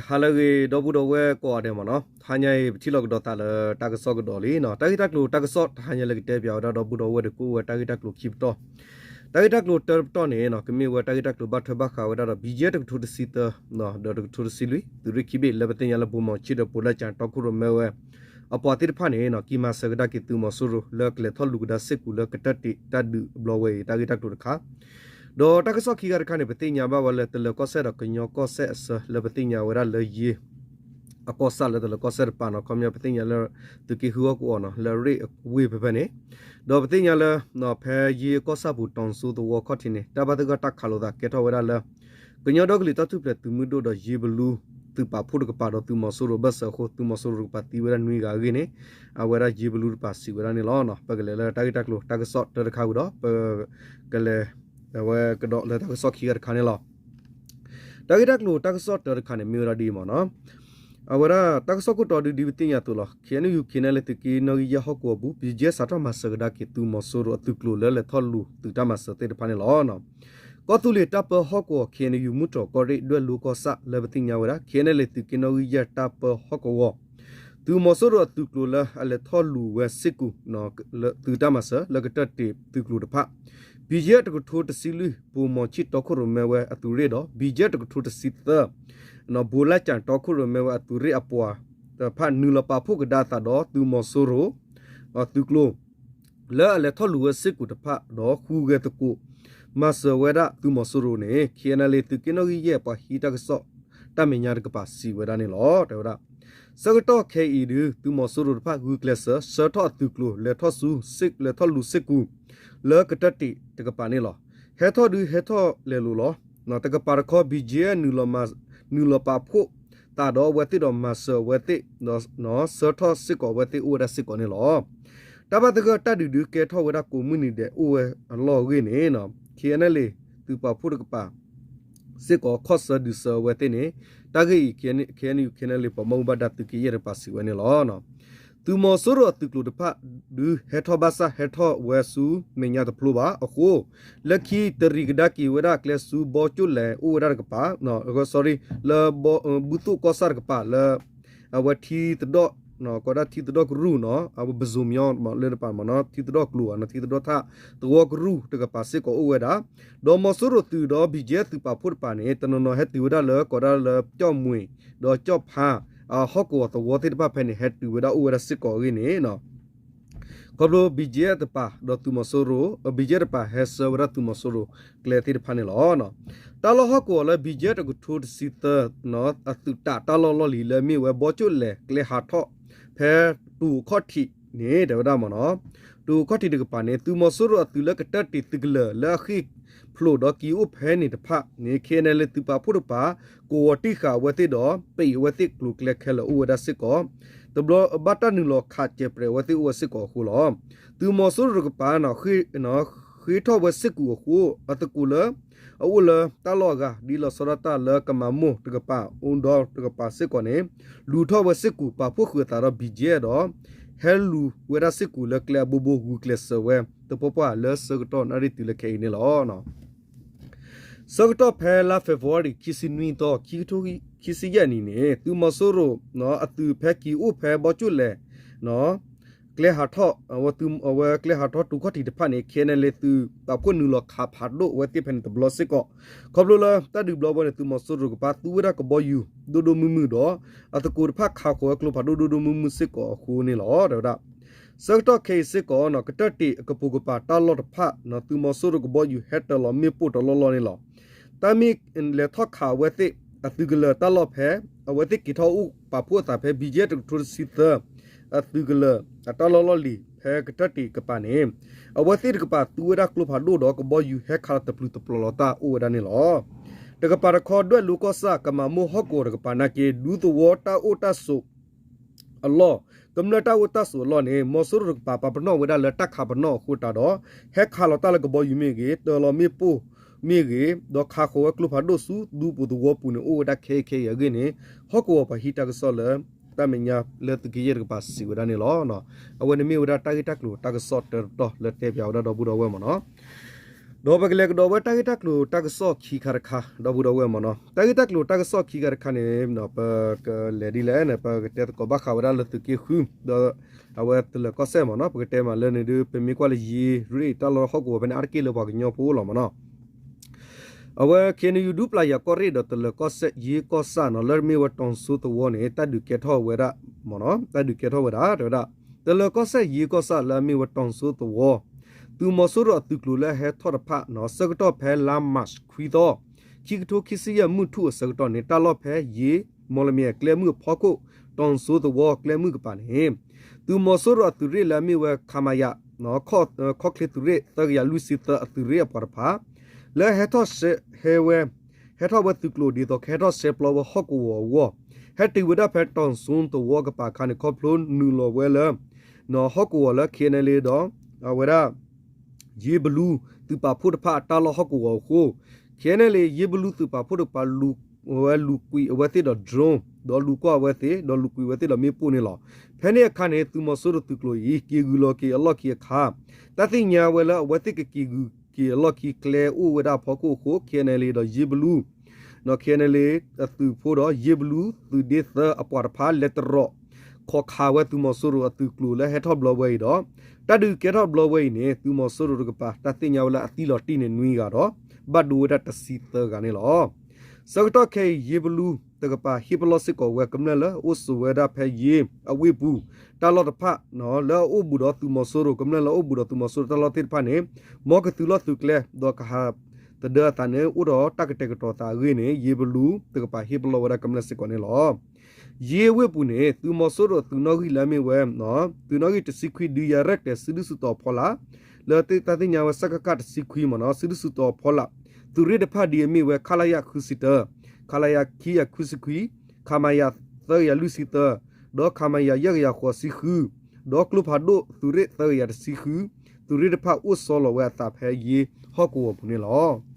ဟါလၢအဂ့ၤ ဒီပုၢ်ဒီဝဲၢ်ကိးဂၤဒဲးမ့ၢ်နီၤ, တဟါညါအံၤ ပထံၣ်လိာ်ကဒီးသးလၢတၢ်ကစီၣ်ကဒီးလံနီၤ. တၢ်ဂ့ၢ်တၢ်ကျိၤတၢ်ကစီၣ်တဟါညါလၢကတဲပၠးဝဲဒၣ်ဒီပုၢ်ဒီဝဲၢ်ဒီး ကအိၣ်ဝဲတၢ်ဂ့ၢ်တၢ်ကျိၤခံပတီၢ်. တၢ်ဂ့ၢ်တၢ်ကျိၤတၢတပတီၢ်န့ၣ်နီၤ ကမ့ၢ်ဝဲတၢ်ဂ့ၢ်တၢ်ကျိၤဘၣ်ထွဲဘၣ်ဃးဝဲဒၣ်ဒီး ဘံၣ်ယဲၢ် တကထိတဆံသၢ ဒီးတကထိတဆံလွံၢ် သုးရ့ၣ်ခံဘ့ၣ် လၢပသ့ၣ်ညါလၢ ဘိမီၤဆံၣ်ဒီး ပိၤလၢကၠၣ် တီခိၣ်ရိၣ်မဲဝဲ အပှၤသ့ၣ်တဖၣ်န့ၣ်နီၤ က့ၤမၤစၢၤကဒါက့ၤသုးမီၤစိရိၤ လၢကလဲၤထီၣ်လူၤကဒါစ့ၢ်ကီးလၢကတၢၢ်တ့ၢ်တၢ်ဒုးအဘျီဝဲအံၤ တၢ်ဂ့ၢ်တၢ်ကျိၤတခါ ဒီးတၢ်ကစီၣ်ခံဂၤတခါန့ၣ် ပသ့ၣ်ညါဘၣ်ဝဲလၢ တလၢၤကီၢ်စဲၣ်ဒီးကညီကီၢ်စဲၣ်အဆၢ လၢပသ့ၣ်ညါဝဲဒၣ်လၢယ့ အကီၢ်ဆၣ်လၢတလၢၤကီၢ်စဲၣ်တပၤနီၤ, ခီပညီပသ့ၣ်ညါလၢ သုးက့ဃုဟီၣ်ကဝီၤနီၤ လၢအရ့ၣ်ဝ့ၢ်ဖဲဖဲန့ၣ်, ဒီးပသ့ၣ်ညါလၢ ဖဲယ့ကီၢ်ဆၣ်ပူၤ တီၤစိသဝီခီၣ်ထံးန့ၣ် တၢ်ဘၣ်သဂၢၢ်တၢ်ခးလိာ်သးကဲထီၣ်ဝဲဒၣ်လၢ ကညီဒီကလုာ်တၢ်ထူၣ်ဖျဲးသုးမုၢ်ဒိၣ်ဒီးယ့ဘလူ သုးပာ်ဖှိၣ်တကပၤဒီးသုးမီၤစိရိၤအဘၢၣ်စၢၤအဃိ သုးမီၤစိရိၤတကပၤသံဝဲဒၣ်နွံဂၤအဂ့ၢ်န့ၣ် အဝဲဒၣ်ယ့ဘလူတကပၤစံးဝဲဒၣ်န့ၣ်လီၤ. ပကလဲၤလၢတၢ်ဂ့ၢ်တၢ်ကျိၤတၢ်ကစီၣ်တၢတခါဝံၤဒီး ပကလဲၤ အဝဲကဒီးလၢတၢ်ကစီၣ်ခံဂၤတခါန့ၣ်လီၤ. တၢ်ဂ့ၢ်တၢ်ကျိၤတၢ်ကစီၣ်တၢတခါန့ၣ် မ့ၢ်ဝဲဒၣ်ဒ်အံၤမ့ၢ်နီၤ, အဝဲဒၣ်တၢ်ကစီၣ်ခိၣ်တီဒုဒ်ပသ့ၣ်ညါအသိးလီၤ. ခ့ၣ်အဲၣ်ယူၣ် ခ့ၣ်အဲၣ်လ့ၣ် သုးက့နီၣ်ဂံၢ်ယဲၢ်ဟီၣ်ကဝီၤပူၤ ဘံၣ်ယဲၢ် စးထီၣ်မၤစၢၤကဒါက့ၤသုးမီၤစိရိၤအသုးကျိၤလၢလဲၤထီၣ်လူၤသုးတၢ်မၤစၢၤသ့ၣ်တဖၣ်န့ၣ်လီၤ. ကီၢ်သူလ့ၤတၢ်ပၢဟီၣ်ကဝီၤ ခ့ၣ်အဲၣ်ယူၣ် မူတြီၢ်ကီၢ်ရ့ၣ် ဒွဲၣ်လိကီၢ်ဆၣ် လၢပသ့ၣ်ညါဝဲဒၣ် ခ့ၣ်အဲၣ်လ့ၣ် သုးက့နီၣ်ဂံၢ်ယဲၢ်တၢ်ပၢဟီၣ်ကဝီၤ သုးမီၤစိရိၤအသုးကျိၤလၢအလဲၤထီၣ်လူၤဝဲစ့ၢ်ကီး သုးတၢ်မၤစၢၤလၢကတၢၢ်တ့ၢ်သုးကျိၤတဖၣ်, ဘံၣ်ယဲၢ် တကထိတဆံလွံၢ် ဘိမီၤဆံၣ်တီခိၣ်ရိၣ်မဲဝဲအသုးရ့ၣ်ဒီး ဘံၣ်ယဲၢ် တကထိတဆံသၢ ဘိလၣ်ကၠၣ်တီခိၣ်ရိၣ်မဲဝဲအသုးရ့ၣ်အပှၤတဖၣ် နုာ်လီၤပာ်ဖှိၣ်ကဒါအသးဒီးသုးမီၤစိရိၤ သုးကျိၤ လၢအလဲၤထီၣ်လူၤဝဲစ့ၢ်ကီးတဖၣ်ဒီးဃုဂဲၤသကိး မၤစၢၤဝဲဒၣ်သုးမီၤစိရိၤန့ၣ် ခ့ၣ်အဲၣ်လ့ၣ် သုးက့နီၣ်ဂံၢ်ယဲၢ်ပှၤဟံးတၢ်ကစီၣ်တၢ်မဲာ်ညါတကပၤစံးဝဲဒၣ်န့ၣ်လီၤ. တဲဝဲဒၣ် ဆၢကတီၢ်ခဲအံၤဒု သုးမီၤစိရိၤတဖၣ် ဂုာ်ကျဲးစၢး ဆှၢထီၣ်အသုးကျိၤ လဲၤထီၣ်ဆူ လဲၤထီၣ်လူၤစ့ၢ်ကီး လၢကတၢၢ်တ့ၢ်တကပၤန့ၣ်လီၤ. ဟဲထီၣ်ဒုဟဲထီၣ်လဲၤလိာ်လီၤ. တကပၤတခီ ဘံၣ်ယဲၢ် နုာ်လီၤပာ်ဖှိၣ်သးဒီးအဝဲသ့ၣ်ဒီးမၤစၢၤအဝဲသ့ၣ် ဆှၢထီၣ်စ့ၢ်ကီးအဝဲသ့ၣ်အိၣ်ဝဲဒၣ်စ့ၢ်ကီးန့ၣ်လီၤ. တၢ်ဘၣ်သဂၢၢ်တၢ်ဒုးဒုကဲထီၣ်ဝဲဒၣ်ကိးမုၢ်နံၤဒဲးအိၣ်ဝဲအလီၢ်အဂ့ၢ်န့ၣ် ခ့ၣ်အဲၣ်လ့ၣ် သုးပာ်ဖှိၣ်တကပၤ စ့ၢ်ကီးခီၣ်ဆၢဒုးဆၢအဝဲသ့ၣ်န့ၣ် တၢ်ဂ့ၢ်အံၤ ခ့ၣ်အဲၣ်ယူၣ် ခ့ၣ်အဲၣ်လ့ၣ် ပှၤဘၣ်မူဘၣ်ဒါသုးက့ယဲၢ်တကပၤစံးဝဲန့ၣ်လီၤ. သုးမီၤစိရိၤအသုးကျိၤတဖၣ်ဒုဟဲထီၣ်ဘၣ်ဆၣ်ဟဲထီၣ်ဝဲဆူမဲာ်ညါတဖျိဘၣ်အဃိ လၢခံတရံးကဒါက့ၤဝဲဒၣ်ကျဲဆူဘီကၠိၣ်လဲၤအိၣ်ဝဲဒၣ်တကပၤ sorry လၢ ဘူၣ်သိၣ်ကီၢ်ဆၣ်တကပၤလၢ အဝဲထံသဒီၣ် ကိးဒၣ်ထံသဒီၣ်ကရူၢ်နီၤ အဝဲပဇိၤမညီလၢတပၤမ့ၢ်နီၤ ထံသဒီၣ်ကျိၤဧါနီၤ ထံသဒီၣ်ထၣ်သဝီကရူၢ်တကပၤစ့ၢ်ကီးအိၣ်ဝဲဒၣ် ဒီးမီၤစိရိၤသုးဒီး ဘံၣ်ယဲၢ် သုးပာ်ဖှိၣ်တကပၤန့ၣ် တနီၤနီၤဟဲတုၤဝဲဒၣ်လၢကိးဒၣ်လၢကၠီၣ်မှံၤ ဒီးကၠီၣ်ဖါ အဟီၣ်ကဝီၤသဝီသ့ၣ်တဖၣ်ဖဲန့ၣ် ဟဲတုၤဝဲဒၣ်အိၣ်ဝဲဒၣ်စ့ၢ်ကီးအဂ့ၢ်န့ၣ် ခီဖျိ ဘံၣ်ယဲၢ် တကပၤဒီးသုးမီၤစိရိၤ ဘံၣ်ယဲၢ် တကပၤဟဲဆှၢဝဲဒၣ်သုးမီၤစိရိၤကျဲသ့ၣ်တဖၣ်န့ၣ်လီၤ. တၢ်လီၢ်ဟီၣ်ကဝီၤလၢ ဘံၣ်ယဲၢ် တကထိတဆံသၢ အသုးတၢ်တၢ်လီၢ်လီၢ်လံၤလၢအမ့ၢ်ဝဲဘီကၠိၣ်လဲၤကျဲဟးထီၣ် ဖဲတူၣ်ခီၣ်ထံးန့ၣ် တဲဝဲဒၣ်မ့ၢ်နီၤ တူၣ်ခီၣ်ထံးတကပၤန့ၣ် သုးမီၤစိရိၤအသုးလၢကတၢၢ်တ့ၢ်သုးကလၢၤလၢအဃ့ၢ်ဖျိးဒီးက့ၤအိၣ်ဖဲန့ၣ်တဖၣ်န့ၣ် ခ့ၣ်အဲၣ်လ့ၣ် သုးပာ်ဖှိၣ်တကပၤ ကဝီၤတံၢ်ဃာ်အဝဲသ့ၣ်ဒီး ပံးအဝဲသ့ၣ်ကျိၤကျဲခဲလၢာ်အိၣ်ဝဲဒၣ်စ့ၢ်ကီး တဘျီဘၣ်တၢ်နုာ်လီၤခးစဲးပြဲးအဝဲသ့ၣ်အိၣ်ဝဲစ့ၢ်ကီးအဃိလီၤ. သုးမီၤစိရိၤတကပၤန့ၣ် ဃ့ထီၣ်ဝဲစ့ၢ်ကီးအဃိ အသကိးလၢ အအိၣ်လၢတၢ်လီၢ်အဂၤ ဒ်လီၤဆီဒၣ်တၢ်လၢကမၤမိၢ်တကပၤ အိၣ်ဒီးတကပၤစ့ၢ်ကီးန့ၣ် လူၤထီၣ်ဝဲစ့ၢ်ကီး ပာ်ဖှိၣ်ဃုာ်အသးဒီး ဘံၣ်ယဲၢ် ဒီး ဟဲလူၤဝဲဒၣ်စ့ၢ်ကီးလၢကျဲအဘိဘိ ဂုာ်ကျဲးစၢးဝဲသပှၢ်ပှၢ်လၢဆၢကတီၢ်နၣ်ရံၣ်တုၤလၢခဲအံၤန့ၣ်လီၤ. ဆၢကတီၢ်ဖဲလါ February ခံဆံနွံသီ ခံကထိခံဆံယဲၢ်နံၣ်န့ၣ် သုးမီၤစိရိၤအသုးဖဲက့ၤအိၣ်ဖဲဘီကၠိၣ်လဲၤ ကျဲဟးထီၣ် အဝဲကျဲဟးထီၣ်တူၣ်ခီၣ်ထံးတဖၣ်န့ၣ် ခ့ၣ်အဲၣ်လ့ၣ် သုးပာ်ဖှိၣ်နုာ်လီၤခးဖးဒိၣ်အဝဲသ့ၣ်ဖဲန့ၣ်တဘျီစ့ၢ်ကီး ခီဖျိလၢတၢ်ဒုးဘျီဝဲန့ၣ် သုးမီၤစိရိၤကပၤသူဝဲဒၣ်ကဘီယူၤဒိၣ်ဒိၣ်မုၢ်မုၢ်ဒီး အသကိးတဖၣ်ခးဃီၤဝဲကျိဖးဒိၣ်ဒိၣ်ဒိၣ်မုၢ်မုၢ်စ့ၢ်ကီးအဃိန့ၣ်လီၤ. တဲဝဲဒၣ် ဆၢကတီၢ်ခဲအံၤစ့ၢ်ကီး ကတၢၢ်တ့ၢ်အကပိာ်ကပၤတၢ်လီၢ်တဖၣ် သုးမီၤစိရိၤကဘီယူၤဟဲတၢၤလီၤမ့ၣ်ပိၢ်တလီၢ်လီၢ်န့ၣ်လီၤ. တၢ်မ့ၢ်လဲၤထီၣ်ခးအဝဲသ့ၣ်အသုးကလၢၤတၢ်လီၢ်ဖဲ အဝဲသ့ၣ်က့ၤထီၣ်အိၣ်ပာ်ဖှိၣ်အသးဖဲ ဘံၣ်ယဲၢ် တကထိတဆံသၢ အသုးကလၢၤအတၢ်လီၢ်လီၢ်လံၤ ဖဲကတၢၢ်တ့ၢ်ကပၤန့ၣ် အဝဲသ့ၣ်တကပၤသူဝဲဒၣ်ကျိဖးဒိၣ်ဒီးကဘီယူၤဟဲခးလီၤတပျုာ်တပျီၤလီၤတၢ်အိၣ်ဝဲဒၣ်န့ၣ်လီၤ. တကပၤတခီ ဒွဲၣ်လိကီၢ်ဆၣ်ကမၤမိၢ်ဟီၣ်ကဝီၤတကပၤနာ်က့ ဒူသဝီတၢ်အိၣ်တၢ်ဆိး အလီၢ် ကမျၢၢ်တၢ်အိၣ်တၢ်ဆိးအလီၢ်န့ၣ် မီၤစိရိၤတကပၤပာ်ပနီၣ်ဝဲဒၣ်လၢတၢ်ခးပနီၣ်အဃိသတးဒီး ဟဲခးလီၤတၢ်လၢကဘီယူၤမ့ၢ်ဂ့ၤ တၢၤလီၤမ့ၣ်ပိၢ်မ့ၢ်ဂ့ၤ ဒီးခးဃီၤဝဲကျိဖးဒိၣ်ဆူဒူပူၤသဝီပူၤန့ၣ် အိၣ်ဝဲဒၣ်ခဲအံၤခဲအံၤအဂ့ၢ်န့ၣ် ဟီၣ်ကဝီၤပှၤဟံးတၢ်ကစီၣ်လၢ တၢ်မဲာ်ညါလၢသုးက့ယဲၢ်တကပၤစံးဝဲဒၣ်န့ၣ်လီၤ. အဝဲန့ၣ်မ့ၢ်ဝဲဒၣ်တၢ်ဂ့ၢ်တၢ်ကျိၤတၢ်ကစီၣ်တၢတတီၢ်လၢတဲပၠးဝဲဒၣ်ဒီပုၢ်ဒီဝဲၢ်မ့ၢ်နီၤ. ဒီးပကလဲၤကဒီးဝဲတၢ်ဂ့ၢ်တၢ်ကျိၤတၢ်ကစီၣ်ခံခါတခါ ဒီပုၢ်ဒီဝဲၢ်မ့ၢ်နီၤ. တၢ်ဂ့ၢ်တၢ်ကျိၤတၢ်ကစီၣ်ခံခါတခါန့ၣ် ပကလဲၤဒ်လဲၣ်န့ၣ် ပကတဲသကိးဘၣ်ဃးဝဲဒၣ်လၢသုးက့ဃု ဒီးအဝဲတလၢၤကီၢ်စဲၣ်မ့ၢ်နီၤ. ပကတဲမးလၢန့ၣ်ဒုး ပမ့ၢ်ကွၢ်လၢယ့ရ့ၣ်တၢ်လီၢ်ဟီၣ်ကဝီၤဖဲန့ၣ် အါတက့ၢ်လၢပှၤကညီဖိအိၣ်လီၤမ့ၢ်နီၤ. အဝဲ ခ့ၣ်အဲၣ်ယူၣ် ဒူပျၢ်ယၤကီၢ်ရ့ၣ်ဒီးတလၢၤကီၢ်စဲၣ် ယ့ကီၢ်ဆၣ်နီၤ လၢမ့ၢ်ဝဲတီၤစိသဝီန့ၣ် တၢ်ဒုးကဲထီၣ်ဝဲဒၣ်မ့ၢ်နီၤ. တၢ်ဒုးကဲထီၣ်ဝဲဒၣ် တဲဝဲဒၣ် တလၢၤကီၢ်စဲၣ် ယ့ကီၢ်ဆၣ်လၢအမ့ၢ်ဝဲတီၤစိသဝီ သုးမီၤစိရိၤအသုးကျိၤလၢအဟဲထီၣ်တဖၣ်နီၤ ဆၢကတီၢ်ဖဲလါမၢ်ၡးခွံသီ ခံကထိခံဆံယဲၢ်မုၢ်ထူၣ်အဆၢကတီၢ်န့ၣ် တၢ်လီၢ်ဖဲယ့ မီၣ်လမၠဲၣ်ကျဲမုၢ်အဖီခိၣ် တီၤစိသဝီကျဲမုၢ်ကပၤန့ၣ် သုးမီၤစိရိၤအသုးရ့ၣ်လၢအမ့ၢ်ဝဲ ခမရ ခီၣ်ချ့သုးရ့ၣ် သၢကယၤလွံၢ်ဆံသၢအသုးရ့ၣ်အပှၤတဖၣ် လၢဟဲထီၣ်ဟဲဝဲ ဟဲထီၣ်ဝဲသုးကျိၤဒ်သိးကဟဲထီၣ်ဆှဲပျီဝဲဟီၣ်ကဝီၤအဂီၢ် ဟဲတုၤဝဲဒၣ်ဖဲတီၤစိသဝီကပၤအခါန့ၣ် ခီဖျိနုာ်လီၤဝဲလၢ ဟီၣ်ကဝီၤလၢ ခ့ၣ်အဲၣ်ယူၣ် ဒီး အဝဲဒၣ် ယ့ဘလူ သုးပာ်ဖှိၣ်တဖၣ်အတၢ်လီၢ်ဟီၣ်ကဝီၤအဃိ ခ့ၣ်အဲၣ်ယူၣ် ယ့ဘလူသုးပာ်ဖှိၣ်တကပၤ ဝဲလူၤကွံာ်အဝဲသ့ၣ်ဒီး drone ဒီးလူၤကွၢ်အဝဲသ့ၣ် ဒီးလူၤကွံာ်အဝဲသ့ၣ်ဒီးမ့ၣ်ပိၢ်န့ၣ်လီၤ. ဖဲန့ၣ်အခါန့ၣ် သုးမီၤစိရိၤသုးကျိၤအံၤ က့ၤဂုာ်လီၤက့ၤအလီၢ်ခံအခါ တၢ်သ့ၣ်ညါဝဲလၢအဝဲသ့ၣ်ကက့ၤဂုာ်က့ၤအလီၢ်ခံကျဲအိၣ်ဝဲဒၣ်အဖီခိၣ်အဃိ ခ့ၣ်အဲၣ်ယူၣ် ဒီးယ့ဘလူ ခ့ၣ်အဲၣ်ယူၣ် အသုးဖိဒီးယ့ဘလူသုးဒ့သၢအပှၤတဖၣ် လဲၤတရီးခီးခးဝဲသုးမီၤစိရိၤအသုးကျိၤလၢဟဲထီၣ်ဘျီဝဲအံၤဒီး တၢ်ဒုးကဲထီၣ်ဘျီဝဲအံၤန့ၣ် သုးမီၤစိရိၤတကပၤ တၢ်သ့ၣ်ညါဝဲလၢအသံလီၤတံၢ်န့ၣ် နွံဂၤဒီး ဘၣ်ဒိဝဲဒၣ်တဆံသၢဂၤန့ၣ်လီၤ. ဆၢကတီၢ်ခဲအံၤ ယ့ဘလူတကပၤ ဟ့ၣ်ပလီၢ်စ့ၢ်ကီးဝဲကမျၢၢ်လၢအအိၣ်ဆိးဝဲဒၣ်ဖဲယ့အဝ့ၢ်ပူၤ တၢ်လီၢ်တဖၣ် လၢအအိၣ်ဘူးဒီးသုးမီၤစိရိၤ ကမျၢၢ်လၢအအိၣ်ဘူးဒီးသုးမီၤစိရိၤတၢ်လီၢ်သ့ၣ်တဖၣ်န့ၣ် မ်ကသုးလီၢ်သုးကျဲ ဒီးကဟးသဒၢအသးန့ၣ် အိၣ်ဒီးတၢ်ကတဲာ်ကတီၤသးအဂ့ၢ်န့ၣ် ယ့ဘလူတကပၤဟ့ၣ်ပလီၢ်ဝဲဒၣ်ကမျၢၢ်စ့ၢ်ကီးန့ၣ်လီၤ. ယ့အဝ့ၢ်ပူၤန့ၣ် သုးမီၤစိရိၤသုးနီၣ်ဂံၢ်လၢအမ့ၢ်ဝဲ သုးနီၣ်ဂံၢ်တဆံခွံ ဒုးယၤရဲၣ်ကျဲၤစုဒုၣ်စုတီၤအဖီလာ် လၢတၢ်သ့ၣ်ညါဝဲ စကခ တဆံခွံမ့ၢ်နီၤ စုဒုၣ်စုတီၤအဖီလာ် သုးရ့ၣ်တဖၣ်ဒ်အမ့ၢ်ဝဲ ခလရ ဃုဆံတၢ ခလရ ခံကယၤခွံဆံခွံ ခမရ သၢကယၤလွံၢ်ဆံသၢ ဒီး ခမရ ယဲၢ်ကယၤဃိးဆံဃု ဒီးကျိဖးဒိၣ်သုးရ့ၣ် သၢကယၤတဆံဃု သုးရ့ၣ်တဖၣ်အိၣ်ဆီလီၤဝဲအသးဖဲယ့ဟီၣ်ကဝီၤပူၤန့ၣ်လီၤ.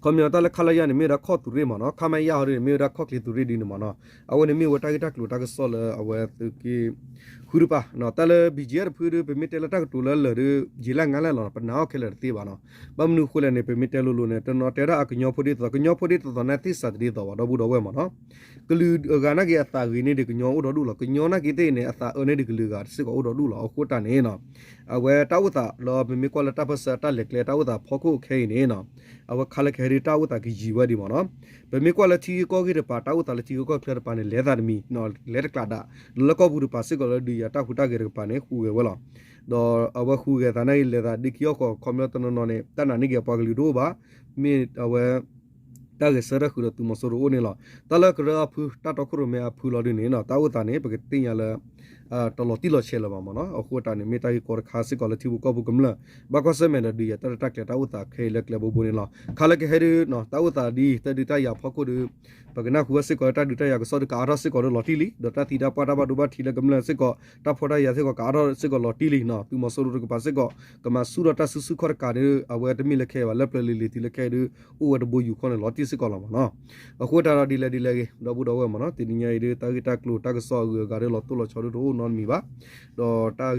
ခီပညီတၢ်လၢ ခလရ န့ၣ် မ့ၢ်ဝဲဒၣ်ခီၣ်သုးရ့ၣ်မ့ၢ်နီၤ ခမရ ဟီဒ်န့ၣ် မ့ၢ်ဝဲဒၣ်ခီၣ်ချ့သုးရ့ၣ်ဒ်န့ၣ်မ့ၢ်နီၤ အဝဲန့ၣ်မ့ၢ်ဝဲတၢ်ဂ့ၢ်တၢ်ကျိၤတၢ်ကစီၣ်လၢအဝဲသုးက့ဃုတပၤ တၢ်လၢ ဘီကၠံအၣ် တဖုဒီး ပမ့ၢ်တဲလၢတၢ်ကတိၤလၢလၢာ်ဒီး ယံာ်လၢငါလၢ်လီၤ ပနာ်အီၤခဲလၢာ်တသ့ဘၣ်နီၤ ဘၣ်မနုၤအဃိလဲၣ်န့ၣ် ပမ့ၢ်တဲလိၤလိၤန့ၣ် တနီၤတဲဒၣ်အကညီဖိဒ်သိး ကညီဖိဒ်သိးသိးန့ၣ်သ့ၣ်စးတဒ်သိးဘၣ် ဒီပုၢ်ဒီဝဲၢ်မ့ၢ်နီၤ ကလုာ်အဂၤနာ်က့အသးဂ့ၤန့ၢ်ဒံးကညီအိၣ်ဒီဒူၣ်လီၤ ကညီနာ်က့သ့ၣ်န့ၣ် အသးအၢန့ၢ်ဒံးကလုာ်ဂၤစ့ၢ်ကီးအိၣ်ဒီဒူၣ်လီၤ အဃိတၢ်န့ၣ်နီၤ အဝဲတၢ်အိၣ်သးလၢပမ့ၢ်ကွၢ်လၢတၢ်ပၢၢ်ဆၢအတၢ်လဲၤကျဲတၢ်အိၣ်သးဖီခိၣ်ခဲအံၤန့ၣ်နီၤ အဝဲခါလၢကဟဲဒုးတၢ်အိၣ်သးကယံာ်ဝဲဒံးမ့ၢ်နီၤ ပမ့ၢ်ကွၢ်လၢထံဂ့ၢ်ကီၢ်ဂ့ၢ်တပၤ တၢ်အိၣ်သးလၢထံဂ့ၢ်ကီၢ်ချၢတပၤန့ၣ် လဲၤသးတမံၤ လဲၤတကျးဒၣ် ဒီးလၢကီၢ်ပူၤတပၤစ့ၢ်ကီးလၢဒုးယၤတၢ်ဟူးတၢ်ဂဲၤတကပၤန့ၣ် ဟူးဂဲၤဝဲလီၤ ဒီးအဝဲဟူးဂဲၤသးနာ်က့ လဲၤသးဒ့ခံအီၣ်ဃီၤခီပညီတနီၤနီၤန့ၣ် တၢ်နာ်န့ၢ်က့ၤအပှၤကလုာ်တအိၣ်ဘၣ် မ့ၢ်အဝဲ တၢ်ဂဲၤဆၢထၢၣ်ဃုာ်ဒီးသုးမီၤစိရိၤအိၣ်န့ၣ်လီၤ တၢ်လၢကရၢအဖု တၢ်တီခိၣ်ရိၣ်မဲအဖုလီၤဒုးန့ၣ်နီၤ တၢ်အိၣ်သးန့ၣ် ပကသ့ၣ်ညါလၢ တလီၤတံၢ်လီၤဆဲးလၢၤဘၣ်မ့ၢ်နီၤ အဃိတၢ်န့ၣ် မ့ၢ်တၢ်ဂ့ၢ်ကီတခါစ့ၢ်ကီးလၢထံဖိကီၢ်ဖိကမျၢၢ် ဘၣ်ကွၢ်ဆၢၣ်မဲာ်ဒီးဒုးယၤတၢ်ရဲၣ်တၢ်ကျဲၤတၢ်အိၣ်သးခဲအံၤလၢကျဲဘိဘိန့ၣ်လီၤ ခါလၢကဟဲဒုး တၢ်အိၣ်သးဒ် တၢ်ဒုးတၢ်ယၤဖီခိၣ်ဒီး ပကနၢ်ဟူဝဲစ့ၢ်ကီးလၢတၢ်ဒုးတၢ်ယၤကစီၣ်ဒီး ကအါထီၣ်စ့ၢ်ကီးဒီးလီၤတံၢ်လံ ဒီးတၢ်သံတၢ်ပှၢ်တၢ်ဘၣ်ဒိဘၣ်ထံးလၢကမျၢၢ်စ့ၢ်ကီး တၢ်ဖှီၣ်တၢ်ယာ်စ့ၢ်ကီး ကအါထီၣ်စ့ၢ်ကီးလီၤတံၢ်လံနီၤ သုးမီၤစိရိၤတကပၤစ့ၢ်ကီး ကမၤဆူၣ်ထီၣ်တၢ်စုဆူၣ်ခီၣ်တကးဒီး အဝဲတမ့ၢ်လၢခဲအံၤဘၣ် လၢပျၢၤလံၤလံၤတုၤလၢခဲအံၤဒီး အိၣ်ဝဲတဘိယူၢ်ခီၣ်န့ၣ် လီၤတံၢ်စ့ၢ်ကီးလီၤမ့ၢ်နီၤ အဃိတၢ်ဒီးဒ်လဲၣ်ဒ်လဲၣ်ဂ့ၤ ဒီပုၢ်ဒီဝဲၢ်မ့ၢ်နီၤ တနံၤညါအံၤဒီး တၢ်ဂ့ၢ်တၢ်ကျိၤတၢ်ကစီၣ်အဂုၤအဂၤဒီး လီၤတိၢ်လီၤဆီဒိၣ်တအိၣ်နီတမံၤဘၣ် ဒီ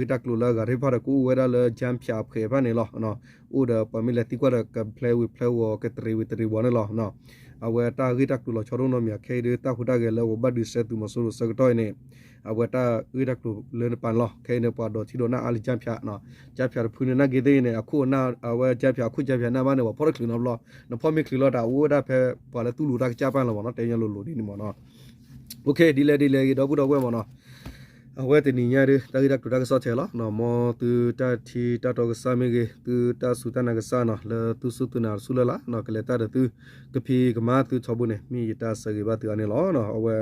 းတၢ်ဂ့ၢ်တၢ်ကျိၤလၢအဂၤသ့ၣ်တဖၣ်ဒီး ကအိၣ်ဝဲဒၣ်လၢ ကၠၢဖၠးဖှဲးတဖၣ်န့ၣ်လီၤ အိၣ်ဒီးပှၤမ့ၢ်လဲၤသံကွၢ်ဒီး ကဖျဲဝံၤဖျဲဝီၤ ကတရံးဝံၤတရံးဝီၤန့ၣ်လီၤ အဝဲတၢ်ဂ့ၢ်တၢ်ကျိၤလီၤဆီဒိၣ်နီတမံၤ ခဲအံၤဒီး တၢ်ဟူးတၢ်ဂဲၤလၢပဘၣ်ဒုးစဲသုးမီၤစိရိၤဆၢကတီၢ်အံၤန့ၣ် အဝဲတၢ်ဂ့ၢ်တၢ်ကျိၤလၢနပၤန့ၣ်လီၤ ခဲအံၤန့ၣ် ပှၤဒိးထံဒိးနၢ်အါလၢ ကၠၢဖၠး ကၠၢဖၠးတဖုန့ၣ် နာ်က့သ့ၣ်အံၤန့ၣ် အခိၣ်အနၢ် အဝဲ ကၠၢဖၠး အခိၣ်ကၠၢဖၠးနၢ်ဘၣ်န့ၣ် ပှၤဖီၣ်တချုးနီတဘျီ နဖီၣ်မ့ၢ်ချုးလီၤတၢ် အိၣ်ဝဲဒၣ်ဖဲ ပှၤလၢသူၣ်လူၤတၢ်ကစၢ်ပၢ်လီၤမ့ၢ်နီၤ တဲညါလိၤလိၤဒ်န့ၣ်မ့ၢ်နီၤ ဒ်လဲၣ်ဒ်လဲၣ်ဂ့ၤ ဒီပုၢ်ဒီဝဲၢ်မ့ၢ်နီၤ အဝဲတနံၤညါဒီး တၢ်ဂ့ၢ်တၢ်ကျိၤတၢ်ကစီၣ်ထဲလီၤ မ်သုတၢ်ထံတၢ်တီကစၢ်မ့ၢ်ဂ့ၤ သုတၢ်စူၢ်တၢ်နာ်ကစၢ်နီၤ လၢသုစူၢ်သုနာ်ဆူၣ်လၢ်လၢ် ကလဲၤတၢ်ဒီးသု ကဖံးကမၤသုထီဘိန့ၣ် မ့ၢ်ယတၢ်ဆၢဂ့ၤဘၣ်သုအါန့ၣ်လီၤ အဝဲ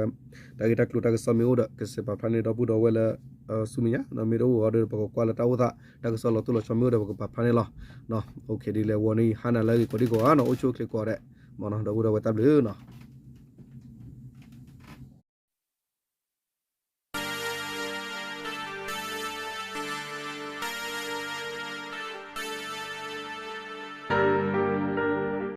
တၢ်ဂ့ၢ်တၢ်ကျိၤတၢ်ကစီၣ်မ့ၢ်အိၣ်ဒီး ကစဲးပာ်ဖျါန့ၢ်ဒီပုၢ်ဒီဝဲၢ်လၢ ဆူမဲာ်ညါ မ့ၢ်တအိၣ်အီၤဒီး ပကကွၢ်လၢတၢ်အိၣ်သး တၢ်ကစီၣ်လီၤတိၢ်လီၤဆီမ့ၢ်အိၣ်ဒီး ပကပာ်ဖျါန့ၢ်လီၤ ဒ်လဲၣ်ဝီၤန့ၣ် ဟါနၤလၢအဂ့ၤကိးဒံကိးဂၤနီၤ အိၣ်ဆူၣ်အိၣ်ချ့ကိးဂၤဒဲး မ့ၢ်နီၤ ဒီပုၢ်ဒီဝဲၢ်တၢ်ဘျုးနီၤ